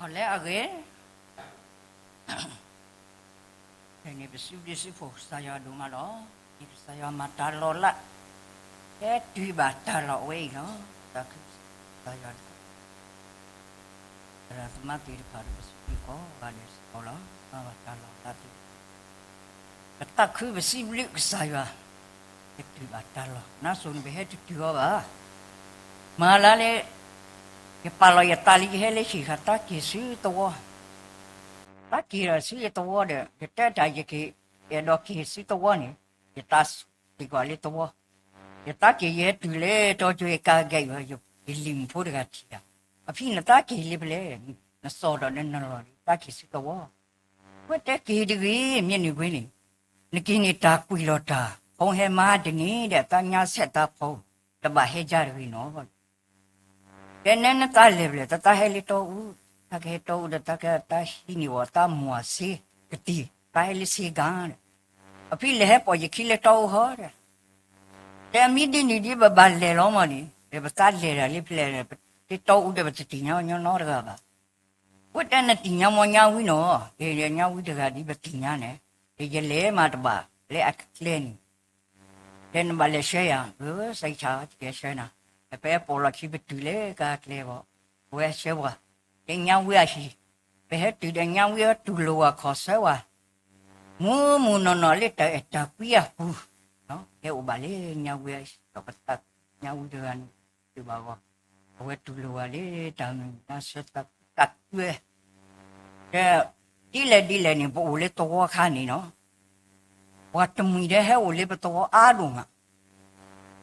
အီၤလဲအဂ့ၤ, ဖဲန့ၣ်ပစံးဘျုးစံးဖှိၣ်ကစၢ်ယွၤဒိၣ်မးလီၤ. ဒ်ကစၢ်ယွၤမၤတၢ်လီၤလး, ဟဲတုၤဘၣ်တၢ်လီၢ်ဝဲအံၤလီၤ. သးခုကစၢ်ယွၤ သရၣ်သမါသ့ၣ်တဖၣ်ဒီးပစံးဘျုးကိးဂၤဒဲးစ့ၢ်ကီးလီၤ. မၤဘၣ်တၢ်လီၤလးသ့ၣ်တဖၣ်, ပသးခုပစံးဘျုးကစၢ်ယွၤ, ဟဲတုၤဘၣ်တၢ်လီၢ်, နါစိၤန့ၣ်ပဟဲတတုၤအီၤဘၣ်. မၤလၢလၢ ယပာ်လီၤယသးလံ ယဟဲလၢဟံၣ်ဃာ် သးက့ၤဆူသဝီ, သးက့ၤဒီးဆူယသဝီဒီး ယတဲတၢ်ယက့ၤ, အဲၣ်ဒိးက့ၤဆူသဝီန့ၣ်, ယသးစ့ၢ်ကီးလၢသဝီ, ယသးက့ၤယဟဲတုၤလၢတီကၠိယကါဂဲၤအံၤ, ယလံၤမုၣ်ဖိတဂၤထံၣ်တၢ်, အဖံနသးက့ၤလၢဖဲလဲၣ်, နစီၢ်ဒီးနနလီၢ်လံ သးက့ၤဆူသဝီ, ဝဲတဲက့ၤတဂ့ၤ မ့ၢ်န့ၣ်ဝဲန့ၣ်, နက့ၤန့ၣ်တၢ်ကွံာ်လီၤတၢ်, ဖိဟဲမါတန့ၢ်ဒီး သးညါဆဲးသးဖိ, တဘၣ်ဟဲယါတဂ့ၤနီၤ တဲနဲနသးလဲၤဖဲလဲၣ်, တသးဟဲလၢတီအူ, တၢ်ကဟဲတီအူဒီး တၢ်ကသးဟံးန့ၢ်အီၤ သးမိၢ်အဆ့ကတံၢ်, တၢ်ဟဲလၢဆ့ကၤဒီး, အဖံလဲၤဟဲပိာ်ယခံလၢတီအူဟီဒီး, တဲမ့ၢ်ဒ်န့ၣ်ဒ်ပဘၣ်လဲၤလီၤမးန့ၣ်, ပသးလဲၤတၢ်လၢဖဲလဲၣ်, လၢတီအူဒီး ပတသ့ၣ်ညါညီနီတဂၤဘၣ်. ဝဲတဲနသ့ၣ်ညါမ့ၢ်ညါဝံနီၤ, ညါဝံတဂၤဒ်ပသ့ၣ်ညါန့ၣ်, ယလဲၤမးတဘၣ်လၢအကျဲန့ၣ် တဲနဘၣ်လဲၤဆှၢယၤ, စံးဆၢကဲဆှၢနၤ, ပဟဲပိာ်လီၢ်ခံပတုၤလၢကါကျဲဘၣ်, ပဝဲဆှၢပှၤ, တဲညါဝံအဟံၣ်, ပဟဲတုၤဒီးညါဝံအတူၢ်လိာ်ဝဲခီၣ်ဆၢဝဲ, မူမူနီၢ်နီၢ်လၢတၢ်အဲၣ်တၢ်ကွံအပူၤ, ဟဲအိၣ်ဘၣ်လၢညါဝံအဟံၣ်ဒီး ပသးညါဝံတဂၤန့ၣ်, တဘၣ်ဂီၢ်, အဝဲတူၢ်လိာ်ဝဲလၢတၢ်မုာ်တၢ်ဆၢတၢ်ကွံ, ဒ်လဲၣ်ဒ်လဲၣ်န့ၣ် ပအိၣ်လၢသဝီခါန့ၣ်နီၤ, ပှၤတမှံၤဒီးဟဲအိၣ်လၢပသဝီအါဒိၣ်မး,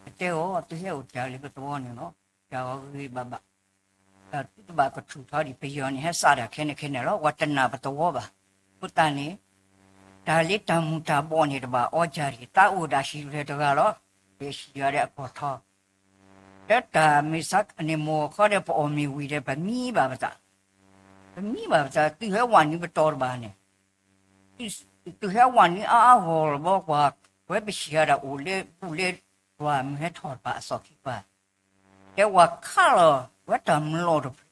ပတဲအီၤ သုဟဲအိၣ်တၢ်လၢပသဝီန့ၣ်လီၤ, တၢ်ဂီၤဂ့ၤဘၣ်ဘၣ်, သုတဘၣ်ကထူၣ်ထီဒံး ပယီၤန့ၣ် ဟဲစးတၢ်ခဲန့ၣ်ခဲန့ၣ်လီၤ, ပှၤတနာ်ပသဝီဘၣ်, အဃိသတးန့ၣ်, တၢ်လၢတၢ်မူၤတၢ်ဘှီးန့ၣ်တဘၣ်အီစၢ်ဒံး, သးအိၣ်ဒီးဟံၣ်ဖျၢၣ်တဂၤလီၤ, ဒီးဟံၣ်ယၤဒီးအကီၢ်ထီ တၢ်မ့ၢ်စးန့ၣ် မိၢ်အခီဒီး ပအီၣ်မ့ၤဝံၤဒီး ပမံဘၣ်ပသး, ပမံဘၣ်ပသး, သုဟဲဝဲနုာ်ပတီၢ်တဘၣ်န့ၣ်, သုဟဲဝဲနုာ်အါအါဂီၢ်လီၤဘီကွၢ်, ဝဲပဟံၣ်ဂၤဒီးအိၣ်လၢဘူၣ်လၢပှၢ်မုၢ်ဟဲထီၣ်တဖၣ်အစီၣ်ခံပၤ, တဲဝဲခးလီၤဝဲတၢ်မလီၢ်တဖျၢၣ်,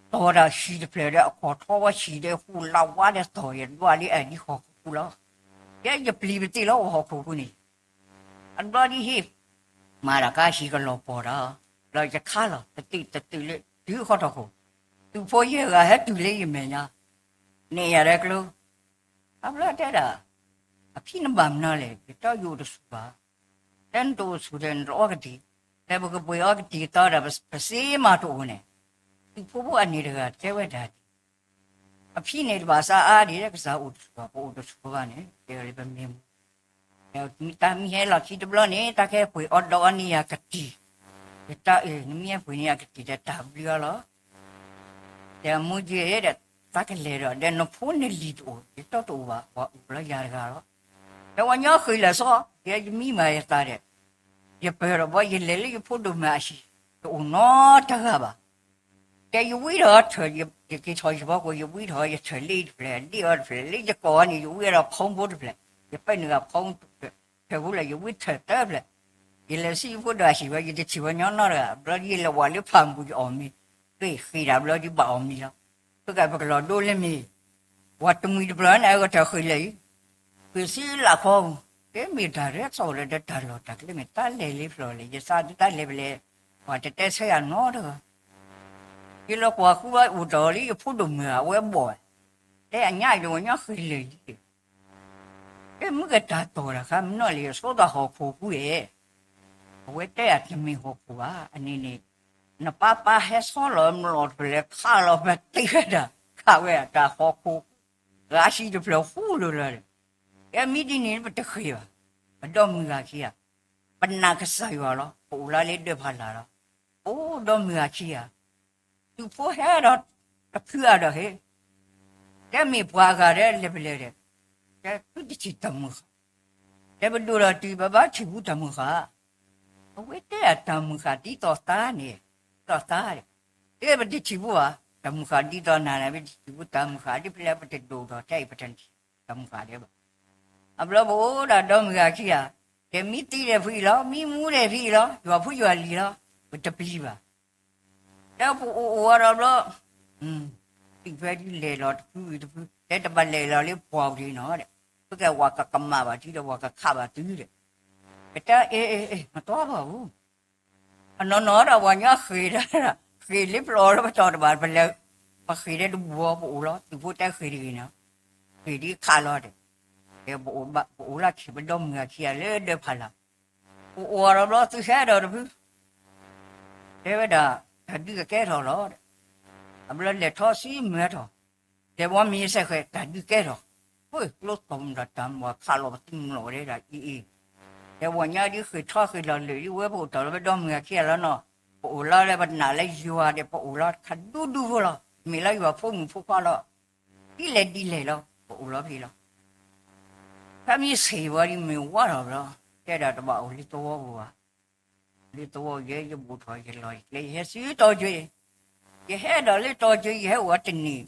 တီၢ်တၢ်ဟံၣ်တဖျၢၣ်ဒီး အခီၣ်ထီဝဲဟံၣ်ဒီး ဟူးလးဝါဒီးတီၢ်ယဒွးလံ အဒ်ဟီၣ်ခိၣ်ပူၤလီၤ, ယဲယပျံၤပသ့ၣ်လီၤ ဟီၣ်ခိၣ်ပူၤန့ၣ် အဘျီဒ်ဟ့ၣ်, မၤတၢ်ကါဟံၣ်ကလီၤပှီၢ်ဒီး, ဘျီယခးလီၤ တတုာ်တတုာ်လၢ တုၤခီၣ်ထီၣ်ခိၣ်, သုးဖိယဲၢ်ဂၤဟဲတုၤလၢယမဲာ်ညါ, န့ၢ်ယၤဒီးကျိ, အဘျီတဲဒၣ်, အဖံနဘၣ်မနုၤလဲၣ် ယတီယအိၣ်တဆူၣ်ဘၣ်, တဲနတအိၣ်ဆူၣ်ဒီးနတအီကတံၢ်, တဲပကပှ့ၤအီကတံၢ်သီဒီး ပစ့မၤတအိၣ်န့ၣ်, သုးဖိဖိအန့ၣ်တဂၤတဲဝဲဒၣ်ဒ် အဖံန့ၣ်တဘၣ်စးအါဒံး ကစၢ်အိၣ်တဆူၣ်ဘၣ် ပအိၣ်တဆူၣ်ဘၣ်န့ၣ် တဲဝဲလၢပမ့ၢ်မူ, တၢ်မ့ၢ်ဟဲလီၢ်ခံတဘျီန့ၣ် တၢ်ကဟဲပှ့ၤအီၣ်ဒီးအီၤန့ၢ်ယၤကတံၢ်, ယတၢ်အၢၣ် နမ့ၢ်ဟဲပှ့ၤန့ၢ်ယၤကတံၢ်ဒီးတၢ်ဘျုးအီၤလီၤ, တဲမူက့ဒီး တၢ်ကလဲၤဒီး ဒီးနဖိနလံၤတအိၣ် ယတီတအိၣ်ဘၣ် ပှၤအိၣ်လၢယၤတဂၤလီၤ, ဒီးပှၤညီဃ့ၢ်လၢာ်စီ ယဲယမံမၤယသးဒီး, ယပၢၢ်ဒီးဘီ ယလဲၤလၢယဖိဒိၣ်မုၣ်အဟံၣ် တအိၣ်နီတဂၤဘၣ် တဲယဝံထီၣ်ထၢၣ် ယက့ၤထီၣ်ယဖီခိၣ် ယဝံထီၣ်ယထၢၣ်လ့တဖျၢၣ် လ့အီၤတဖျၢၣ် လၢယကိာ်အီၤန့ၣ် ယဝံထီၣ်ဖီဖိတဖျၢၣ်, ယပဲနုာ်ဂၤဖီဖိတဖျၢၣ်, ထၢၣ်ဖိလၢယဝံထၢၣ်သၢဖျၢၣ်, ယလဲၤဆူယဖိဒိၣ်အဟံၣ်ဝဲ ယတထံၣ်ဝဲညီနီတဂၤ, ဘျီဒ်ယလဲၤဝါလၢဖးမူယအီၣ်မ့ၤ, ဃ့ၢ်ဃ့ၢ်ဒၣ်ဘျီဒ်ဘၣ်အီၣ်မ့ၤလီၤ, ဖုကပကလီၤဒိလၢမ့ၤ, ပှၤတမှံၤတဖျၢၣ်န့ၣ် အဂီၢ်ထၢၣ်ဃ့ၢ်လၢာ်အံၤ, ဃ့ၢ်ဆံလးခီပူၤ, တဲမ့ၢ်တၢ်ရဲၣ်သီၣ်လၢတၢ်လီၢ်တၢ်ကျဲမ့ၢ် တၢ်လဲၤလၢဖျိးလဲၣ် ယသးဒ်တၢ်လဲၤဖဲလဲၣ်, ပှၤတတဲဆၢယၤနီတဂၤ ယလီၤကွၢ်ဃုဘၣ်အိၣ်တီၢ်လံယဖိဒိၣ်မုၣ်ဧါ အဝဲဘီၣ်, တဲအညါအံၤလၢပှၤညီဃ့ၢ်လၢာ်လံ, တဲမုၢ်ကတၢ်တီၢ်တၢ်ခါမနီၢ်လၢယဆိသးဟီၣ်ခိၣ်ပူၤဧါ, အဝဲတဲအတမ့ၢ်ဟီၣ်ခိၣ်ဘၣ် အန့ၣ်န့ၣ်, နပၢ်ပၢ်ဟဲဆီလီၤမလီၢ်တဖျၢၣ်ခးလီၤပတ့ဝဲဒၣ်, ခးဝဲဒၣ်တၢ်ဟီၣ်ခိၣ်, ဂၤဆံတဖျၢၣ်ဃူလိၤလီၤ, တဲမ့ၢ်ဒ်န့ၣ်ပတဃ့ၢ်ဘၣ်, ပဒီမုၢ်ဂၤခံဂၤ, ပနာ်ကစၢ်ယွၤလီၤ ပအိၣ်လၢလၢဒၢးဖးလာ်လီၤ, အိၣ်ဒီမုၢ်ဂၤခံဂၤ သုးဖိဟဲဒီး တဖုအါဒီးဟ့ၣ်, တဲမ့ၢ်ပှၤအဂၤဒီးလဲၤဖဲလဲၣ်ဒီး, တဲသုတထံၣ်တၢ်မုၢ်ဃၢ်, တဲပဒိၣ်ဒီးတုၤပဘၣ်ထံၣ်ဘူးတၢ်မုၢ်ဃၢ်, အဝဲတဲအတၢ်မုၢ်ဃၢ်ဒ်သိးသးန့ၣ်, ဒ်သိးသးဒီး, တဲပတထံၣ်ဘူးဘၣ်, တၢ်မုၢ်ဃၢ်ဒ်သိးနၤန့ၣ် ပတထံၣ်ဘူးတၢ်မုၢ်ဃၢ် ဒ်ဖဲလဲၣ်ပတဒိၣ်ဒီးထဲအံၤပတထံၣ်တၢ်မုၢ်ဃၢ်ဒဲးဘၣ် အဘျီပအိၣ်ဒီးဒီမုၢ်ဂၤခံဂၤ, တဲမ့ၢ်သံဒီးဖုအံၤလီၤ မ့ၢ်မူဒီးဖုအံၤလီၤ ယွၤဖိယွၤလံၤလီၤ, ပတပျံၤဘၣ်, ဒီးပအိၣ်အိၣ်ဝဲဒီးဘျီ, ပှၤကတုၤဖဲဒ်လဲၤလီၤတဖုဂ့ၤတဖု တဲတဘၣ်လဲၤလီၤလၢပှၢ်ပူၤန့ၣ်နီၤဒီး ဖဲကဲဝၤကကမၣ်ဘၣ်ထံဒီး ဝၤကခးဘၣ်တုၤဒီး ပတဲအ့ အ့ အ့ မတၤဘၣ်ဧိၤ အနီၢ်နီၢ်ဒီးပှၤညီဃ့ၢ်ဒီး ဃ့ၢ်လၢပျီလၢပတီၢ်တဘၣ် ပလဲၤ ပဃ့ၢ်ဒီးတဘူၣ်အီၤ ပအိၣ်လီၤ သုးဖိတဲဃ့ၢ်တဂ့ၤန့ၣ် ဃ့ၢ်ဒ်ခးလီၤဒီး ပအိၣ်လၢခံ ပဒီမုၢ်အခံဂၤလၢဒၢဖးလၢ် ပအိၣ်အီၤဒီးဘျီသုးဟဲဒီးတဖု တဲဝဲဒၣ် တၢ်ဒုးကကဲထီၣ်လီၤဒီး အဘျီလဲၤထီၣ်ဆူမုၢ်ဟဲထီၣ် လဲၤဘီမ့ၤစဲးဃဲး တၢ်ဒုးကဲထီၣ် ဝ့ၢ်ကျိသီၣ်မတၤတၢ်မၤခးလီၤပသံမလီၤဝဲဒၣ်အံၤအံၤ တဲဝဲညါဒ်ဃ့ၢ်ထီၣ်ဃ့ၢ်လီၤလၢာ်ဒ်ဝဲ ပအိၣ်တ့ၢ်လီၤပဒီမုၢ်အခံဂၤလီၤနီၤ ပအိၣ်လီၤလၢပနာ်လၢယွၤဒီး ပအိၣ်လီၤခးဒူဒူဖိလီၤ မ့ၢ်လၢယွၤဖိမုၣ်ဖိခွါလီၤ ဒ်လဲၣ်ဒ်လဲၣ်လီၤ ပအိၣ်လီၤဖဲလီၤ ဖဲမ့ၢ်ဆံးဝဲဒ်မ့ၢ်ဝါထီၣ်ဘျီ တဲဒၣ်တဘၣ်အိၣ်လၢသဝီပူၤဘၣ် လၢသဝီယဲ ယဘူးထီၣ်ယလီၤယကျဲ ယဟဲဆူတီၤကၠ့ ယဟဲဒီးလၢတီၤကၠ့ ယဟဲအိၣ်ဝဲတန့ၢ်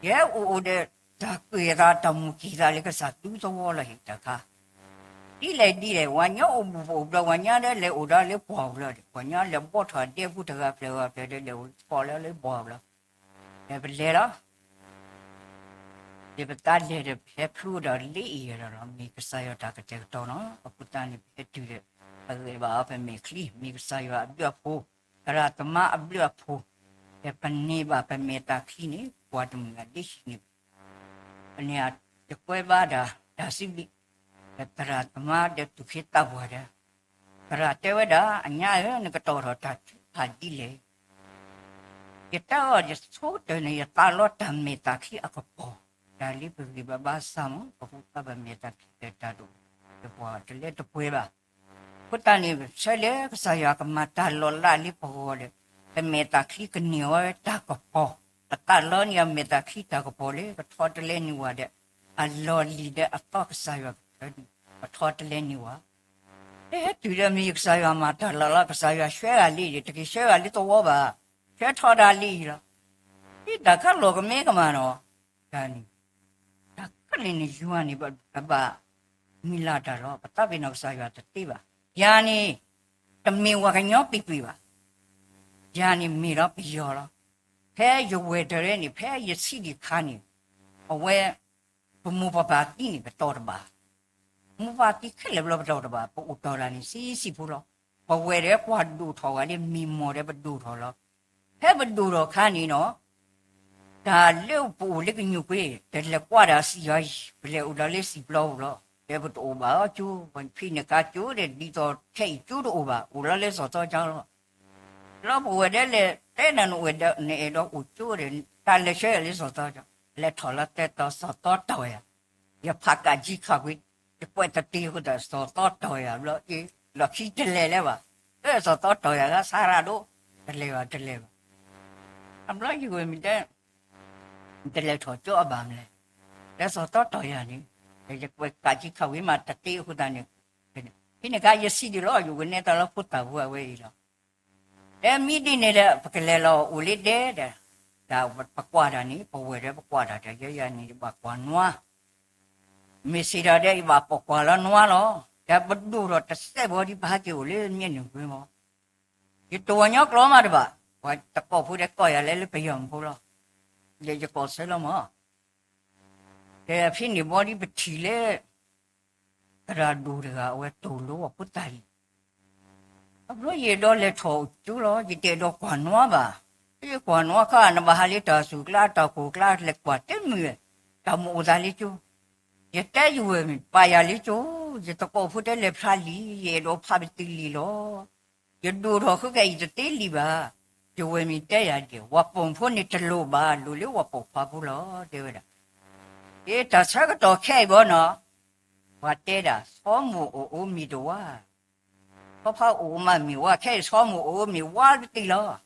ယဟဲအိၣ်အိၣ်ဒီး တၢ်ကွဲးသးတၢ်မုၢ်ကံၢ်သးလၢကစၢ်သူသဝီလီၤဟ့ၣ်တၢ်ခါ ဒ်လဲၣ်ဒ်လဲၣ် ပှၤညီအိၣ်ဘူးပအိၣ်ဘျီ ပှၤညီဒီးလဲၤအိၣ်ဒီးလၢပှၢ်ပူၤလီၤဒီး ပှၤညီလဲၤဘီၣ်ထီၣ်ဒဲဖိတဂၤဖျၢၣ်ဂၤဖျၢၣ်ဒီးလဲၤအိၣ်ဖီၣ်လၢလၢပှၢ်ပူၤလီၤ ဒီးပလဲၤလီၤ ဒီးပတၢ်လဲၤဒီးပဟဲဖျိဒီးလၢအံၤဒီး မ့ၢ်ကစၢ်ယွၤတၢ်ကတဲာ်ကတီၤနီၤ အဃိသတးန့ၣ် ပဟဲတုၤဒီး ပဂဲၤဘၣ်အီၤပမဲာ်ချံ မ့ၢ်ကစၢ်ယွၤအဘျုးအဖှိၣ် သရၣ်သမါအဘျုးအဖှိၣ် ဒီးပန့ၢ်ဘၣ်ပမဲာ်သးချံန့ၣ် ပှၤတမုာ်အဒ့ဟံးန့ၢ် ပန့ၢ်အတကွဲဘၣ်ဒၣ် တၢ်စံးဘျုး ဒီးသရၣ်သမါဒီးသူၣ်က့သးပှၢ်ဒီး သရၣ်တဲဝဲဒၣ် အညါဧၢ နကတီၢ်ထီၣ်တၢ်ထုကဖၣ်ဒ်လဲၣ် ယတဲအီၤ ယဆိကတၢၢ်န့ၣ် ယသးလီတၢ်မဲာ်သးချံအကပီၤ, တၢ်လၢပဂံၢ်ဘါဘါစၢ်မး ပဃုသးပမဲာ်သးချံဒီးတၢ်ဒိၣ်, ယပှၤတလဲတပှဲၤဘၣ်. အဃိသတးန့ၣ် ဆၢလၢကစၢ်ယွၤကမၤတၢ်လီၤလးလၢပဂီၢ်ဒီး ပမဲာ်သးချံကန့ၢ်ဝဲတၢ်ကပီၤ, ပသးလီန့ၢ်အမဲာ်သးချံတၢ်ကပီၤလၢ ပထီတလဲန့ၢ်ဝဲဒီး အလီၢ်လံၤဒီးအသီကစၢ်ယွၤကတၢၢ်န့ၣ် ပထီတလဲန့ၢ်ဝဲ တဲဟဲတုၤဒီးမ့ၢ်ကစၢ်ယွၤမၤတၢ်လီၤလး ကစၢ်ယွၤဆှၢဂၤလံဒီး တက့ၤဆှၢဂၤလံသဝီဘၣ်, ဆှၢထီဒါလံအံၤလီၤ. ဒ်တၢ်ခးလီၤကမ့ၢ်ကမၣ်နီၤ, တၢ်န့ၣ်, တၢ်ခးန့ၣ်န့ၣ်ယွၤန့ၣ် ပဘၣ်မံၤလၢ်တၢ်လီၤ. ပသးပ့ၤနီၣ်ကစၢ်ယွၤတသ့ဘၣ်. ယၤန့ၣ်, တမ့ၢ်ဝဲကညီပံၤပံၤဘၣ်. ယၤန့ၣ်မ့ၢ်ဒီးပယီၤလီၤ. ဖဲယဝဲၢ်တရၢန့ၣ် ဖဲယဆံးဒံးခါန့ၣ်, အဝဲ ပမိၢ်ပပၢ်သံန့ၣ် ပတီၢ်တဘၣ်, မိၢ်ပၢ်သံခဲလၢာ်ဘျီပတီၢ်တဘၣ်, ပအိၣ်တီၢ်တၢ်န့ၣ် ဆံးဆံးဖိလီၤ. ပဝဲၢ်ဒီးကွၢ်ဒိၣ်ထီၣ်ဝဲလၢမံမီၢ်ဒီးပဒိၣ်ထီၣ်လီၤ. ဖဲပဒိၣ်ထီၣ်ခါန့ၣ်နီၤ, တၢ်လၢပအိၣ်လၢကညူၣ်ကွ့ တလဲၤကွၢ်တၢ်စံၣ်အံၤ, ပလဲၤအိၣ်ဒီးလၢစံာ်ပျီပူၤလီၤ. ဖဲပတအိၣ်ဘၣ်အီၤကၠိ, ဖံးနကါကၠိဒီး ဒ်သိးခဲအံၤကၠိတအိၣ်ဘၣ်, အိၣ်လီၤလၢစီၤသီကၠီလီၤ. လီၤပဝဲၢ်ဒီးလဲၤတဲနၤနအိၣ်ဒီး နအဲၣ်ဒိးအိၣ်ကၠိဒီး တၢ်လဲၤဆှၢယၤလၢစီၤသီကၠီ, လဲၤထီၣ်လီၤတဲာ်တီၤစီၤသီတီၢ်ယၤ, ယဖးကးကံခးကွံာ်, ယကွဲးတတ့အဃိသတး စီၤသီတီၢ်ယၤဘျီအ့, လီၢ်ခံတလဲၤလၢၤဘၣ်. အၢစီၤသီတီၢ်ယၤဂၤဆါရၣ်ဒိၣ်, တလဲၤဘၣ်တလဲၤဘၣ်. အဘျီယဝဲၢ်မ့ၢ်တဲ တလဲၤထီၣ်ကၠိအဘၣ်မလဲၣ်, လၢစီၤသီတီၢ်ယၤန့ၣ်, ယကွဲးကးကံခးဝံၤမးတတ့အဃိသတးန့ၣ်, ဖဲန့ၣ်အခါယဆံးဒံးလီၤ ယဝဲၢ်နဲတၢ်လၢဖိသၣ်ဝဲအဝဲအံၤလီၤ. တဲမ့ၢ်ဒ်န့ၣ်ဒီး ပကလဲၤလီၤအိၣ်လၢဒဲဒီး, တၢ်ပကွၢ်တၢ်န့ၣ် ပဝဲၢ်ဒီးပကွၢ်တၢ်ဒီး ယဲယၤန့ၣ် ယဘၣ်ကွၢ်နွါ မ့ၢ်စံးတၢ်ဒီး ယဘၣ်ပိာ်ကွၢ်လီၤနွါလီၤ. ဒီးပဒိၣ်ထီၣ်တစဲးဘီဒ်ပဟဲက့ၤအိၣ်လၢမ့ၢ်နုာ်ကွ့မီၤ, ယတဝီညီကျိာ်မးတဘၣ်, ပှၤတကိးဖိဒီးကိးယၤလဲၤလၢပယီၤမုၢ်ဖိလီၤ. ယကိးဆၢလီၤမီၤ, ဒီးဖဲန့ၣ်ဘီဒ်ပထံၣ်လၢ သရၣ်ဒိၣ်တဂၤအဝဲတိၢ်လိဝဲဖိသၣ်လံ. အဘျီယအဲၣ်ဒိးလဲၤထီၣ်အိၣ်ကၠိလီၤ, ယတအဲၣ်ဒိးကွၢ်နွါဘၣ်. ယကွၢ်နွါခါ နဘၣ်ဟးလၢတၢ်ဆူၣ်ကျါတၢ်ခိၣ်ကျါလဲၤကွၢ်တမုာ်, တၢ်မ့ၢ်အိၣ်သးလၢကၠိ. ယတဲယဝဲၢ်မ့ၢ်ပာ်ယၤလၢကၠိ, ယတကိးဖိတဲလဲၤဖျါလံ, ယအဲၣ်ဒိးဖးပသံလံလီၤ. ယဒိၣ်ထီၣ်ဃုကဲအံၤတသ့လံဘၣ်. ယဝဲၢ်မ့ၢ်တဲယၤဒ်, ဝၤပိာ်ဖိန့ၣ်တလိၣ်ဘၣ်, လိၣ်လၢဝၤပိာ်ခွါဖိလီၤ, တဲဝဲဒၣ်. ယတၢ်ဆၢကတီၢ်ခဲအံၤဘီနီၤ, ပှၤတဲဒၣ် ဆီမိၢ်အိၣ်အိၣ်မ့ၤတဝါ, ဆီဖါအိၣ်အိၣ်မးမ့ၤဝါ, ခဲအံၤဆီမိၢ်အိၣ်အိၣ်မ့ၤဝါတသ့လီၤ.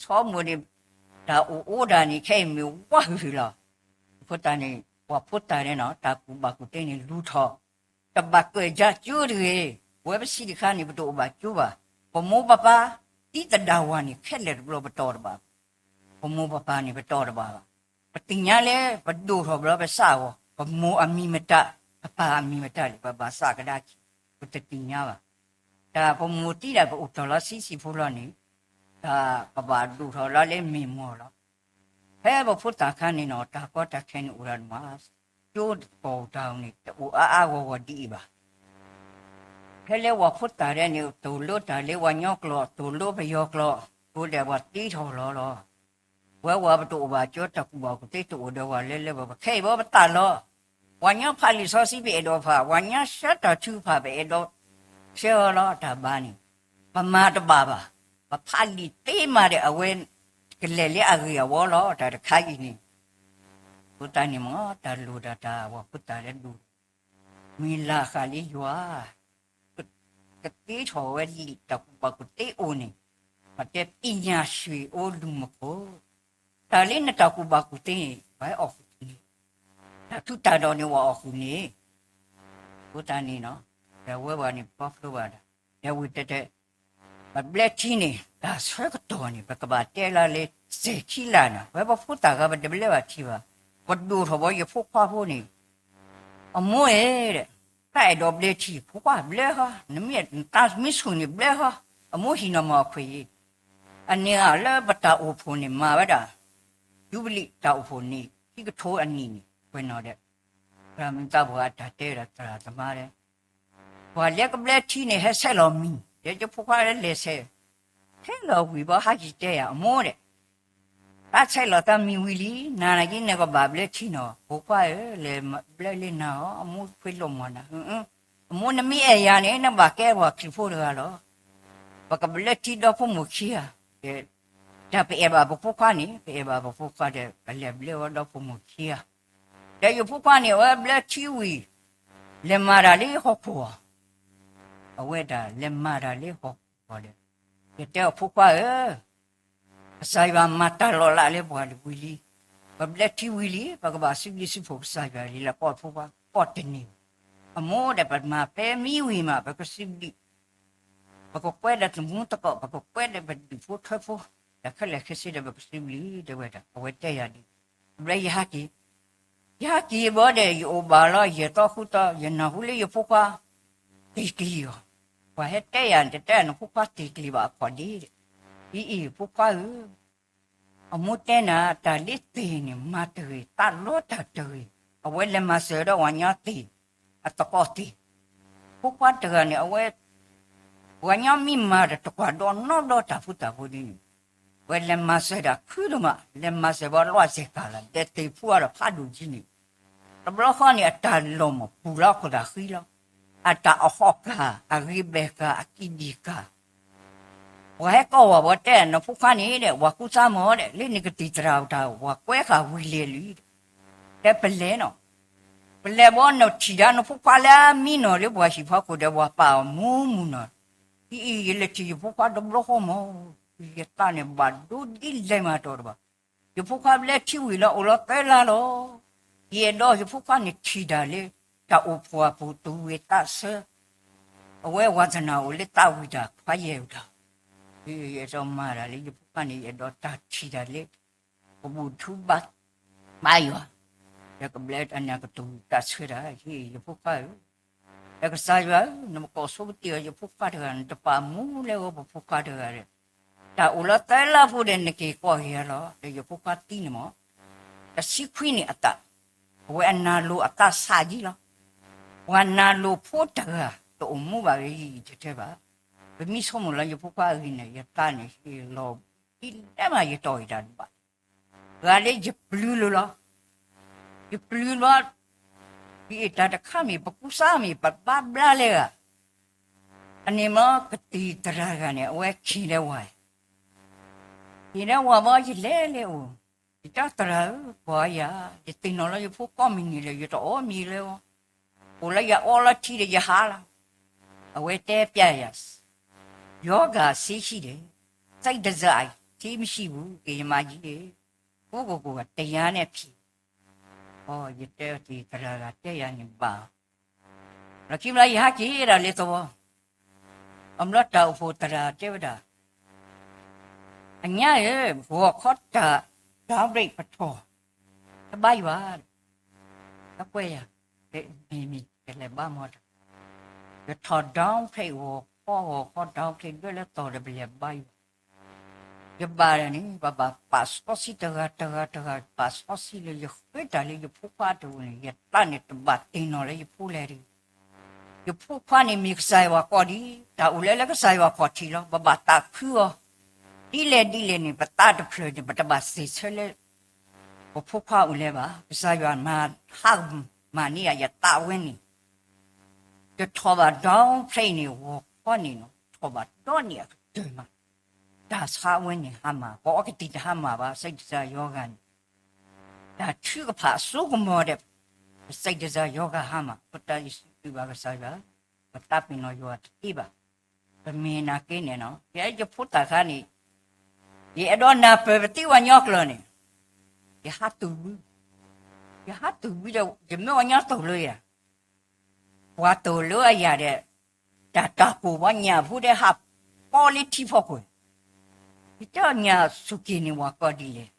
ဆီမိၢ်န့ၣ် တၢ်အိၣ်အိၣ်ဒၣ်န့ၣ် ခဲအံၤမ့ၤဝါဟုၣ်ဟုၣ်လီၤ. အဃိသတးန့ၣ် ပှၤဖိသၣ်န့ၣ်နီၤ တၢ်ကူၣ်ဘၣ်ကူၣ်သ့န့ၣ်လူၤထီၣ်, တဘၣ်ကွဲးကၠၢကၠိတဂ့ၤ. ပဝဲပဆံးတခါန့ၣ် ပတအိၣ်ဘၣ်ကၠိဘၣ်. ပမိၢ်ပပၢ် သံသဒၣ်ဝၤန့ၣ် ခဲလၢာ်တဘျီပတီၢ်တဘၣ်ဘၣ်. ပမိၢ်ပပၢ်န့ၣ် ပတီၢ်တဘၣ်ဘၣ်. ပသ့ၣ်ညါလၢပဒိၣ်ထီၣ်ဘျီပစးအဂီၢ် ပမိၢ်အမံၤမတၤ ပပၢ်အမံၤမတၤလံ ပဘၣ်စးကဒါခံ, ပတသ့ၣ်ညါဘၣ်. တၢ်ပမိၢ်သံဒၣ်ပအိၣ်တီၢ်လီၤဆံးဆံးဖိလီၤန့ၣ်, တၢ်ပဘၣ်ဒိၣ်ထီၣ်လီၤလၢမ့ၢ်မီၢ်လီၤ. ဖဲပဖိသၣ်ခါန့ၣ်နီၤ တၢ်ကီတၢ်ခဲန့ၣ်အိၣ်ဒၣ်မး, ကၠိတကိးတၢ်န့ၣ် တအိၣ်အါအါဂီၢ်ဂီၢ်ဒ်အံၤဘၣ်. ဖဲလၢပှၤဖိသၣ်ဒဲးန့ၣ် တိၢ်လိတၢ်လၢပှၤကညီကျိာ် တိၢ်လိပယီၤကျိာ်, အဃိဒီးပှၤသံထီၣ်လီၤလီၤ. ဝဲဝဲပတအိၣ်ဘၣ်ကၠိတၢ်ကူၣ်ဘၣ်ကူၣ်သ့တအိၣ်ဒီးပှၤလၢလၢပှဲၤပှဲၤ ခဲအံၤဘၣ်ပသးလီၤ. ပှၤကညီဖးလံာ်စီဆှံပအဲၣ်ဒိးဖး, ပှၤကညီဆှၢတၢ်ထုကဖၣ် ပအဲၣ်ဒိးဆှၢအီၤလီၤ. တၢ်ဘါန့ၣ် ပမၤတဘၣ်ဘၣ်. ပဖးလံာ်သ့မးဒီး အဝဲ ကလဲၤလၢအဂ့ၢ်အဝီလီၤ. တၢ်တခါအံၤန့ၣ် အဃိသတးန့ၣ်မ့ၢ် တၢ်လိၣ်ဒၣ်တၢ် ပှၤဖိသၣ်လၢဒိၣ် မ့ၢ်လၢ်ဃာ်လၢယွၤ ကသ့ထီၣ်ဝဲလံာ်တၢ်ကူၣ်ဘၣ်ကူၣ်သ့အိၣ်န့ၣ်, ပတဲပညာရွှေအိၣ်လူၤမခိၣ်, တၢ်လၢနတၢ်ကူၣ်ဘၣ်ကူၣ်သ့န့ၣ် ပှၤဟဲအီၣ်ဃုာ်န့ၣ်, တၢ်ထူးတၢ်တီၤန့ၣ်ပှၤအီၣ်ဃုာ်န့ၣ်, အဃိသတးန့ၣ်နီၤ, ဒီးဝဲပှၤန့ၣ် ပခီဖျိဘၣ်ဒီး ဒီးဝံၤတဲတဲ ပဘျၢထံန့ၣ် တၢ်ဆၢကတီၢ်န့ၣ် ပကဘၣ်တဲလၢလၢ စဲးခံလၢ်နီၤ, ဝဲပဖိသၣ်ဂၤ ပတဘျၢဘၣ်ထံဘၣ်, ပဒိၣ်ထီၣ်ဘီယဖိခွါဖိန့ၣ် အမိၢ်ဧၢ, တၢ်အဲၣ်ဒိးဘျၢထံ ဖိခွါဘျၢဟီ, နမ့ၢ်တၢ်မ့ၢ်ဆူၣ်န့ၣ်ဘျၢဟီ, အမိၢ်ဟံးနီၤမၤအခွဲးအံၤ, အန့ၣ်ဧါ လၢပတၢ်အိၣ်ဖှိၣ်န့ၣ် မၤဝဲဒၣ် ယူဘလံၣ်တၢ်အိၣ်ဖှိၣ်န့ၣ် ခံကထိအနံၣ်န့ၣ် ကွဲးနီၣ်ဒီး ပှၤမုၢ်သးပှၢ်အတၢ်တဲဒီးသရၣ်သမါဒီး ပှၤလၢကဘျၢထံန့ၣ် ဟဲဆဲးလီၤမံၤ, ဒီးယဖိခွါလၢလဲၤဆဲး, ဟဲလီၤဝံၤဘီ ဟဲက့ၤတဲယၤ အမိၢ်ဒီး တၢ်ဆဲးလီၤသးမံၤဝံၤလံ, နၤနာ်က့ နကဘၣ်ဘျၢထံနီၤ, ဖိခွါဧၢ, လဲၤဘျၢလၢနၤအီၤ, အမိၢ်ခွဲးလိာ်မီၢ်နၤ, အမိၢ်နမ့ၢ်အဲၣ်ယၤန့ၣ် နဘၣ်ကဲပှၤခရံာ်ဖိတဂၤလီၤ. ပကဘျၢထံဒီဖိမိၢ်ခံဂၤ, ဒီးပအဲၣ်ဘၣ်ပဖိခွါန့ၣ်, ပအဲၣ်ဘၣ်ပဖိခွါဒီး ပလဲၤဘျၢဝဲဒီဖိမိၢ်ခံဂၤ, ဒီးယဖိခွါန့ၣ် အဝဲဘျၢထံဝံၤ လဲၤမၤတၢ်လၢဟီၣ်ခိၣ်အီၤ, အဝဲဒၣ်လဲၤမၤတၢ်လၢဟီၣ်ခိၣ်အီၤဒီး ယတဲအီၤ ဖိခွါဧၢ, ကစၢ်ယွၤမၤတၢ်လီၤလးလၢပှၤဝံၤလံ, ပဘျၢထံဝံၤလံ, ပကဘၣ်စံးဘျုးစံးဖှိၣ်ကစၢ်ယွၤလံလၢကီၢ်ဖိခွါ ကီၢ်တန့ၢ်, အမိၢ်ဒီး ပမၤဖဲမံဝံၤမး ပကစံးဘျုး, ပကကွဲဒီးသမူသကိး, ပကကွဲဒီးပဒူၣ်ဖိထၢဖိ, ဒီးခဲလၢာ်ခဲဆ့ဒီး ပကစံးဘျုး တဲဝဲဒၣ်, အဝဲတဲယၤဒ်, ဘျီယဟဲက့ၤ ယဟဲက့ၤဘီဒီး ယအိၣ်ဘၣ်လီၤ ယဲၢ်သီဃုသီ, ယနၢ်ဟူလၢယဖိခွါ တ့ၢ်ကျံၤအီၤ, ပှၤဟဲတဲယၤ တတဲနဖိခွါတ့ၢ်ကျံၤဘၣ်အခီၣ်ဒ့, အံၤအံၤ ဖိခွါဧၢ, အမိၢ်တဲနၤ တၢ်လၢသ့ၣ်န့ၣ် မၤတဂ့ၤ, တၢ်လီတၢ်တဂ့ၤ, အဝဲလဲၤမၤစၢၤဒီးပှၤကညီသ့ၣ်, အသကိးသ့ၣ်, ဖိခွါတဂၤန့ၣ် အဝဲ ပှၤကညီမ့ၢ်မၤဒီးတကွၢ်ဒီးနီတဘျီတၢ်ဖိတၢ်ဖိဒ်န့ၣ်, ဝဲလဲၤမၤစၢၤဒၣ်ခုဒိၣ်မး, လဲၤမၤစၢၤဘၣ်လွဲၢ်စဲးကၤလီၤ, ဒီးသ့ၣ်ဖူအီၤဒီးဖးဒိၣ်ကံန့ၣ်, တဘျီဃီန့ၣ် အတၢ်လီၢ်မ့ၢ်ပူၤလီၤခိၣ်သးဃံလီၤ, အတၢ်အဟီၣ်ကၤ, အဂ့ၤဘဲၣ်ကၤ, အကံၣ်ဒံၣ်ကၤ ပှၤဟဲကိးဝဲ ပှၤတဲနဖိခွါန့ၣ်ဒီး ပှၤကူစါမီၤဒီးလၢနကသံၣ်သရၣ်တၢ် ပှၤကွဲဃာ်ဝံၤလဲၤလံ, တဲပလဲၤနီၤ, ပလဲၤဘီနထံၣ်ဒၣ်နဖိခွါလၢအမံနီၤလၢပှၤဟံၣ်ဖီခိၣ်ဒီး ပှၤပာ်အီၤမူမူနီၤ, အံၤအံၤ ယလဲၤထံၣ်ယဖိခွါတဘျီဃီမီၤ, ယသးန့ၣ်ဘၣ်ဒိဒ်လဲၣ်မၤတီၤတဘၣ်, ယဖိခွါဘျၢထံဝံၤလီၤ အိၣ်လီၤသၢလါလီၤ, ယအဲၣ်ဒိးယဖိခွါန့ၣ်ထံၣ်တၢ်လၢ တၢ်အိၣ်ဖှိၣ်အပူၤ သူၣ်ဝံၤသးဆၢ အဝဲဝါသနာအိၣ်လၢသးဝံၤတၢ်ခွါယဲၢ်တၢ်, ယအဲၣ်ဒိးမၤတၢ်လၢယဖိခွါန့ၣ် ယအဲၣ်ဒိးတၢ်ထံၣ်တၢ်လၢ ကဘူၣ်ထူဘါယွၤ, ဒီးကဘျဲအနၢ်ကတိၤတၢ်ဆၢတၢ် ဟ့ၣ်ယဖိခွါဧၢ, ဒီးကစၢ်ယွၤဧၢ, နမ့ၢ်ကိးဆိကတ့ၢ်အီၤ ယဖိခွါတဂၤ နတပာ်မူလၢအဂီၢ်ပဖိခွါတဂၤဒီး, တၢ်အိၣ်လီၤသၢလါဖိဒီး နက့ၤကွၢ်က့ၤယၤလီၤ, ဒီးယဖိခွါသံန့ၣ်မး တဆံခွံနံၣ်အသး, အဝဲအနၢ်လိၤအသးစၢ်ကံလီၤ, ပှၤနၢ်လိၤဖိတဂၤ တအိၣ်မူဘၣ်ဂ့ၤ ယံာ်ယံာ်ထဲထဲဘၣ်, ပမ့ၢ်ဆိကမိၣ်လၢယဖိခွါအဂ့ၢ်န့ၣ် ယသးန့ၣ်ဟ့ၣ်လီၤ, ဒ်လဲၣ်မးယတီၢ်အံၤတၢ်ဒံးဘၣ်, ဂၤလၢယပျုၤလိၤလီၤ, ယပျုၤလီၤ, ယအံၤတၢ်တခါမ့ၢ် ပကူစါမ့ၢ် ပဘါဘျါလဲဂၤ, အန့ၣ်မ့ၢ်ကသံၣ်သရၣ်တဂၤန့ၣ် အဝဲခံးလၢဝၤ, ခံးလၢဝၤဘီ ယလဲၤလၢအအိၣ်, ယတဲသရၣ်ဧၢ, ပှၤယၤ, ယသ့ၣ်နီၣ်လီၤယဖိကိးမုၢ်နံၤလၢ ယတအီၣ်မ့ၤလၢအီၤ, အိၣ်လၢယအီလီၤထံဒီးယဟါလီၤ, အဝဲတဲပျဲယၤ, ရောဂါဆေးရှိတယ်, စိတ်တစား ဆေးမရှိဘူး, က့ၤယမၤယံၤ, ကိးကိးကိး တရားနဲ့ဖြေ, အီ ယတဲသ့ၣ်သရၣ်ဂၤတဲယၤန့ၣ်ဘၣ် လီၢ်ခံဘျီယဟဲက့ၤဒၣ်လၢသဝီ, အဘျီတၢ်အိၣ်ဖှိၣ်သရၣ်တဲဝဲဒၣ်, အညါဧၢ, ဂီၤခီတၢ် down break ပထီၣ်, တဘါယွၤ, တကွဲယၤ, မ့ၢ်မ့ၢ်ကလဲၤဘါမီၤတၢ်, ယထီၣ် down break ဂီၤခီ ဂီၤခီ down break ဒွဲၣ်လၢသီၣ်ဒီးပလဲၤဘါယွၤ ယဘၣ်န့ၣ် ပဘၣ်ပာ်စီဆှံတဂၤတဂၤတဂၤ ပာ်စီဆှံလၢယဃ့တၢ်လၢယဖိခွါတအိၣ်န့ၣ် ယသးန့ၣ်တဘၣ်သ့ၣ်နီၣ်လၢယဖိလဲၣ်တဂ့ၤ. ယဖိခွါန့ၣ်မ့ၢ်ကစၢ်ယွၤကိးဒံး, တၢ်အိၣ်လၢလၢကစၢ်ယွၤခီၣ်ထံးလီၤ. ပဘၣ်သးခုအီၤ, ဒ်လဲၣ်ဒ်လဲၣ်န့ၣ် ပသးတဖျၢၣ်န့ၣ် ပတဘၣ်စံးဆၢလၢ ပဖိခွါအိၣ်လဲၣ်ဘၣ်. ကစၢ်ယွၤမၤဟးမၤန့ၢ်ယၤယသးဝဲန့ၣ် ယထီၣ်ဘၣ်ဒီဖျၢၣ်န့ၣ် ဂီၤခီန့ၣ်နီၤ ထီၣ်ဘၣ်ဒီန့ၣ်အကတၢၢ်မး, တၢ်ဆါဝဲန့ၣ်ဟါမၢ်, ပအီကတံၢ်တဟါမၢ်ဘၣ်, စံးတစၢ်ယီၤဂၤန့ၣ်, တၢ်ထုကဖၣ်အစိကမီၤဒီး ပစံးတစၢ်ယီၤဂၤဟါမၢ်, ပတၢ်ယစံးဘျုးဘၣ်ကစၢ်ယွၤ, ပတၢ်ပ့ၤနီၣ်ယွၤတသ့ဘၣ်. ပမ့ၢ်နာ်က့န့ၣ်နီၤ ယဲယဖိသၣ်ခါန့ၣ် ယအဲၣ်ဒိးနၢ်ပၢၢ်ပသံဝဲညီကျိာ်န့ၣ် ယဟးတူၢ်ဝံ, ယဟးတူၢ်ဝံဒီး ယမ့ၢ်အီၤညီတူၢ်လၢယၤ, ပှၤတူၢ်လၢအယၤဒီး တၢ်တၢ်ကိၢ်ဘီညၣ်ဖိဒီးဟးပီလၢထံဖီခိၣ်, ယတဲညၣ်ဆူၣ်က့ၤန့ၣ်ဝဲကိးဒ်လဲၣ်,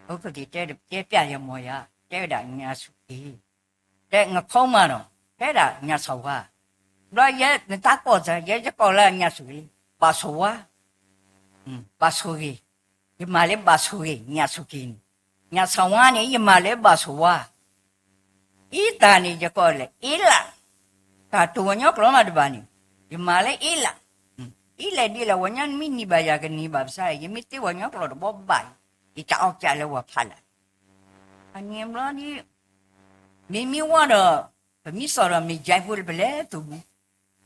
အကသ့ၣ်တဲတဲပျဲယမီၤယၤ တဲဝဲဒၣ်ညၣ်ဆူၣ်က့ၤ တဲနခီမးနီၤ, တဲဒၣ်ညၣ်ဆၣ်ဝါ, ဘျီယဲနတၢ်ကိးစၢ် ယဲယကိးလၢညၣ်ဆူၣ်က့ၤလံ, ဘၣ်ဆိၣ်ဝါ, ဘၣ်ဆိၣ်ဂ့ၤ, ယမၤလၢဘၣ်ဆိၣ်ဂ့ၤ ညၣ်ဆူၣ်က့ၤန့ၣ်, ညၣ်ဆၣ်ဝါန့ၣ် ယမၤလၢဘၣ်ဆိၣ်ဝါ အံသၣ်န့ၣ် ယကိးလၢအ့လး, တၢ်တိၢ်ဝဲညီကျိာ်မးတဘၣ်န့ၣ်, ယမၤလၢအ့လး, ဒ်လဲၣ်ဒ်လဲၣ် ဝဲညီနမ့ၢ်နံၤဘၣ်ယၤကနံၤဘၣ်ဘၣ်ဆၣ် ယမ့ၢ်သ့ဝဲညီကျိာ်တဘီဘၣ်, ယတၢ်အီၣ်ကၢ်လၢဝဲဖးလၢ်, အန့ၣ်ဘျီဒ် မ့မ့ၢ်ဝဲဒီး ပမ့ၢ်စီၣ်ဒီးမ့ၢ်ယဲဖိလၢပလဲၤတူၢ်,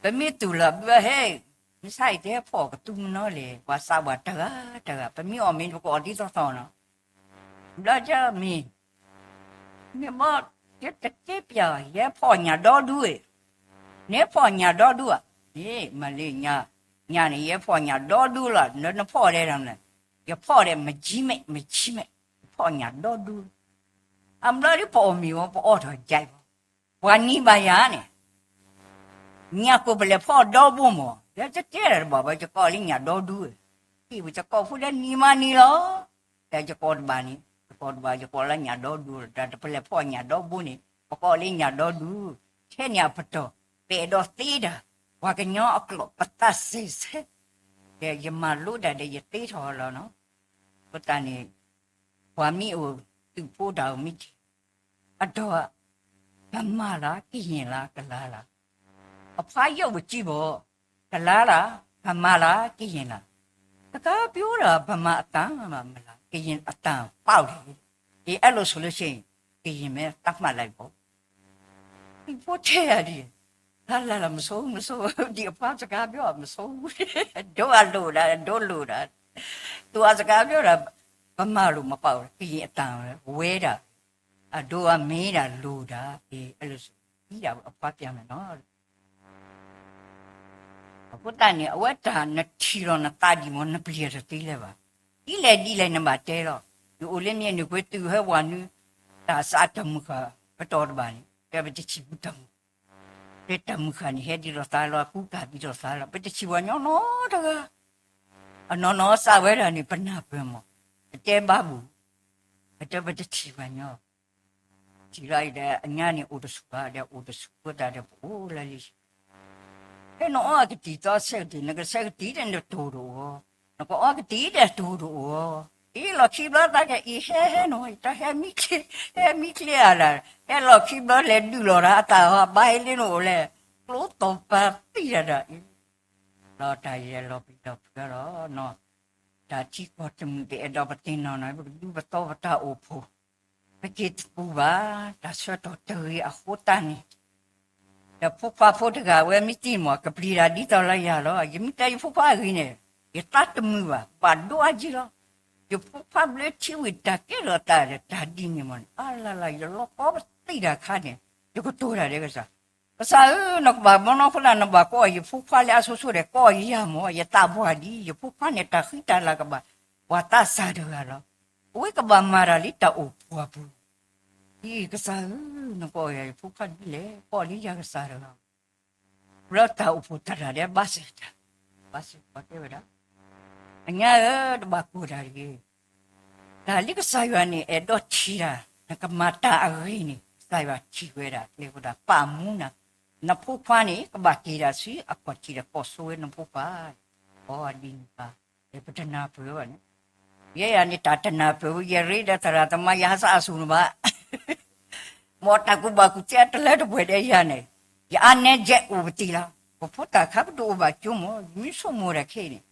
ပမ့ၢ်တူၢ်လီၤဘျီဟဲ, မ့ၢ်ဆါအံၤတဟဲဖီၣ်ကတူၢ်မနီၤလဲၣ် ပှၤသးပှၢ်တဂၤတဂၤ ပမ့ၢ်အီၣ်မ့ၢ်ပကအီၣ်ဒ်သိးသိးနီၤ ဘျီကမ့ၢ်, မ့ၢ်ဘီ, ယတတဲပျး, ယဲဖီၣ်ညၣ်ဒီဒူ, နဖီၣ်ညၣ်ဒီဒူဧါ, မ့ၢ်မၤလၢ, ညၣ်န့ၣ် ယဲဖီၣ်ညၣ်ဒီဒူလီၤ, နဖီၣ်ဒဲးဒီး, ယဖီၣ်ဒဲး မကၠံမဲာ် မကၠံမဲာ်, ယဖီၣ်ညၣ်ဒီဒူ, အဘျီဒ်ပအီၣ်မ့ၢ်ဝဲ ပအီၣ်ထီၣ်ယဲအံၤဘၣ်, ပှၤနံၤဘၣ်ယၤန့ၣ် ညၣ်ကိၢ်ပလဲၤဖီၣ်ဒီဘိမး, ယတတဲတၢ်တဘၣ်ဘၣ် ယကိးလၢညၣ်ဒီဒူ, ဟံၣ်ပယကိးဖိဒီးနံၤမးနံၤလီၤ, ဒီးယကိးတဘၣ်န့ၣ် ယကိးတဘၣ် ယကိးလၢညၣ်ဒီဒူ, ဒီးတပလဲၤဖီၣ်ညၣ်ဒီဘိန့ၣ် ပကိးလၢညၣ်ဒီဒူ, ထဲန့ၣ်အပတီၢ်, ပအဲၣ်ဒိးသ့တၢ်, ပှၤကညီအကျိာ် ပသးစဲးဆဲး, ဒီးယမၤလိတၢ်ဒီးယသ့ထီၣ်လီၤနီၤ, အဃိသတးန့ၣ် ပှၤမ့ၢ်အိၣ်သုးဖိတၢ်အိၣ်မ့ၢ်ထံၣ် အဒိ ဗမာလား ကရင်လား ကလားလား, အဖါယိၣ်ပစံဘီ, ကလားလား ဗမာလား ကရင်လား, စကားပြောတာ ဗမာအသံမလား ကရင်အသံပေါက်တယ်, ဒီအဲ့လိုဆိုလို့ရှိရင် ကရင်ပဲသတ်မှတ်လိုက်ပေါ့, ဒီဖိထဲရတယ်, လာလာလာ မစိုးဘူး မစိုးဘူး, ဒီအဖါစကားပြောတာ မစိုးဘူး, ဒိအလိုတာ ဒိလိုတာ, သူအစကားပြောတာ ဗမာလိုမပေါက်ဘူး, ကရင်အသံပဲ ဝဲတာ, အဒိအမ့ၢ်ဒၣ်လိၤဒၣ်, အ့ အဲလိုဆို, ပြီးတာပေါ့ အဖါပြန်မယ်နော်. အဃိသတးန့ၣ် အဝဲတၢ်နထံၣ်လီၤနသးဒံးမ့ၢ် နပျံၤတသ့လၢၤဘၣ်. ဒ်လဲၣ်ဒ်လဲၣ်နဘၣ်တဲလီၤ. နအိၣ်လၢမ့ၢ်နကွဲတုၤဟဲဝၤနု, တၢ်စးတမုာ်ဃာ် ပတီၢ်တဘၣ်န့ၣ် တဲပတထံၣ်ဘူးတၢ်မုာ်, တဲတၢ်မုာ်ဃာ်န့ၣ် ဟဲဒ်လီၤသးလီၤ ကူကၤဒ်လီၤသးလီၤ ပတထံၣ်ပှၤညီနီတဂၤ အနီၢ်နီၢ်စးဝဲဒၣ်န့ၣ် ပနၢ်ပၢၢ်မး, ပတဲဘၣ်ဘူး, ပတဲပတထံၣ်ပှၤညီ, ထံၣ်လီၤအံၤဒီး အညါန့ၣ်အိၣ်တဆူၣ်ဘၣ် ဒီးအိၣ်တဆူၣ်ဖိတၢ်ဒီးပအိၣ်လၢလံ, ဖဲနအီကတံၢ်သီဆဲးကတံၢ် နကဆဲးကတံၢ်ဒီးနတိၢ်တအိၣ်, နကအီကတံၢ်ဒီးတိၢ်တအိၣ်, အ့ လီၢ်ခံဘျီတၢ်ကဲအံၤဟဲဟဲနီၤ တၢ်ဟဲမံချ့, ဟဲမံချ့အလၢ်, ဟဲလီၢ်ခံဘျီလဲၤဒုးလီၤတၢ်အတၢ်ဟီဘါဟဲလၢနအိၣ်လဲၣ်, ကျိသီၣ်ပာ်သံတၢ်ဒီးအံၤ လီၤတၢ်ယဲလီၤပျံၤလီၤဖုးလီၤနီၤ, တၢ်ထံကီၢ်တမုာ်ပအဲၣ်ဒိးပသ့ၣ်နီၣ်နီၤ ပကဒူပသီပတၢ်အိၣ်ဖှိၣ်, ပက့ၤတပူၤဘၣ်, တၢ်ဆၢကတီၢ်တဂ့ၤအဃိသတးန့ၣ်, ဒီးဖိခွါဖိတဂၤဝဲမ့ၢ်တံၢ်မး ကပျံၤတၢ်ဒ်သိးလၢယၤလီၤ. ယမ့ၢ်တဲယဖိခွါအဂ့ၢ်န့ၣ်, ယသးတမုာ်ဘၣ်, ဘၣ်ဒိအါက့လီၤ. ယဖိခွါဘျၢထံဝံၤတၢ်ကဲထီၣ်သးဒီးတၢ်ဒ်န့ၣ်မးန့ၣ် အလၢ်လၢ် ယလီၤကီပသံတၢ်ခါန့ၣ်, ယကတိၤတၢ်ဒီးကစၢ်, ကစၢ်ဧၢ, နကဘၣ်မနီၤဖိဒၣ် နဘၣ်ကိးယဖိခွါလၢအဆိဆိဒီး ကိးယၤမး ယသးပှၢ်ဒ်အံၤ, ယဖိခွါန့ၣ် တၢ်ဃံတၢ်လၤကဘၣ်, ပှၤသးစၢ်တဂၤလီၤ. အဝဲကဘၣ်မၤတၢ်လၢတၢ်အိၣ်ဖှိၣ်အပူၤ, ဒ်ကစၢ်ဧၢ, နကိးယၤယဖိခွါဒ်လဲၣ်, ကိးလၢယၤကစၢ်တဂၤ လၢတၢ်အိၣ်ဖှိၣ်တၢ်တၢ်ဒီးဘၣ်စၢၤတၢ်, ဘၣ်စၢၤပှၤတဲဝဲဒၣ်, အညါဧၢ, တဘၣ်ကိၢ်တၢ်တဂ့ၤ, တၢ်လၢကစၢ်ယွၤန့ၣ် အဲၣ်ဒိးထံၣ်တၢ်, နကမၤတၢ်အဂ့ၤန့ၣ် ကစၢ်ယွၤထံၣ်ဝဲဒၣ် ကျဲဃိဒၣ် ပာ်မူနၤ, နဖိခွါန့ၣ် ကဘၣ်က့ၤတၢ်ဆူအခီၣ်ထံးဒီးကိးဆိဝဲနဖိခွါ, အီဒ်န့ၣ်ဘၣ် ပတနၢ်ပၢၢ်ဘၣ်န့ၣ်, ယဲယၤန့ၣ် တၢ်တနၢ်ပၢၢ်ဝဲ ယရ့ဒီးသရၣ်သမါ ယဟးစးအစူၢ်န့ၣ်ဘၣ်, မ်တၢ်ကူၣ်ဘၣ်ကူၣ်သ့အတလၢတပှဲၤဒီးယၤန့ၣ်, ယအါနဲကဲအိၣ်ပသံလီၤ. ပဖိသၣ်ခါပဒိၣ်အိၣ်ဘၣ်ကၠိမၢ် ယမ့ၢ်ဆိကမိၣ်တၢ်ခဲအံၤန့ၣ်,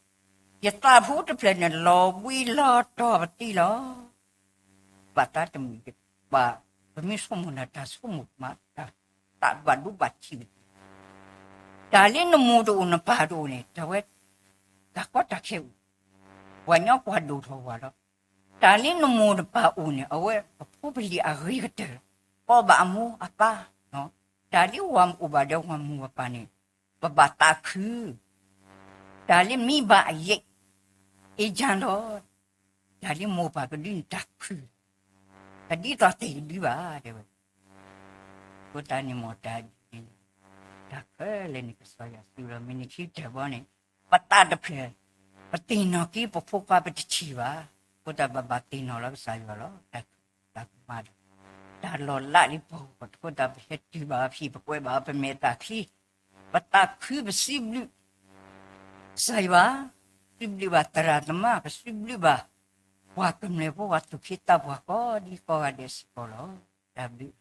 ယသးဖိတဖျၢၣ်န့ၣ် လီၤဘှံးလီၤတီၤပသံလီၤ. ဘၣ်သးတမုာ်ဘၣ်, ပမ့ၢ်ဆိကမိၣ်န့ၣ် တၢ်ဆိကမိၣ်မး တၢ်သးဘၣ်ဒိဘၣ်ထံးပသံ, တၢ်လၢနမိၢ်တအိၣ်နပၢ်တအိၣ်န့ၣ် တၢ်ဝဲ တၢ်ကီတၢ်ခဲအိၣ်, ပှၤညီကွၢ်ဒိၣ်ထီၣ်ဝဲလီၤ. တၢ်လၢနမိၢ်နပၢ်အိၣ်န့ၣ် အဝဲပဖိပလံၤအဂ့ၤကတၢၢ်, အီၣ်ဘၣ်အမိၢ်အပၢ်, တၢ်လၢပှၤအိၣ်ဘၣ်ဒီးပှၤမိၢ်ပှၤပၢ်န့ၣ် ပဘၣ်သးခု, တၢ်လၢမံဘၣ်အယဲၢ် အ့ၣ်ယၢ်လီၤ, တၢ်လၢမိၢ်ပၢ်ကဒုန့ၣ်တၢ်ခု, တၢ်ဒ်သိးသ့ၣ်ကဒုဘၣ်တဲဝဲ အဃိသတးန့ၣ်မ့ၢ်တၢ်ဒ်န့ၣ်, တၢ်ခဲလၢာ်န့ၣ် ကစၢ်ယွၤစံးလီၤ မ့ၢ်နခံကတၢၢ်ဘီန့ၣ်, ပသးတဖျၢၣ်, ပသ့ၣ်နီၣ်က့ၤပဖိခွါပတထံၣ်ဘၣ်, အဃိသတးပဘၣ်သ့ၣ်နီၣ်လီၤကစၢ်ယွၤလီၤ. တၢ်, တၢ်ကမၣ်ဒီး, တၢ်လီၤလးလံပှၤ, အဃိသတးပဟဲတုၤဘၣ်အဖံ ပကွဲးဘၣ်အီၤပမဲာ်သးချံ, ပသးခုပစံးဘျုး ကစၢ်ယွၤ, စံးဘျုးဘၣ်သရၣ်သမါ ပစံးဘျုးဘၣ် ပှၤကမျၢၢ်ဖိ ပှၤသူၣ်က့သးပှၢ်ကိးဒံကိးဂၤဒဲးစ့ၢ်ကီးလီၤ. တၢ်ဘျုး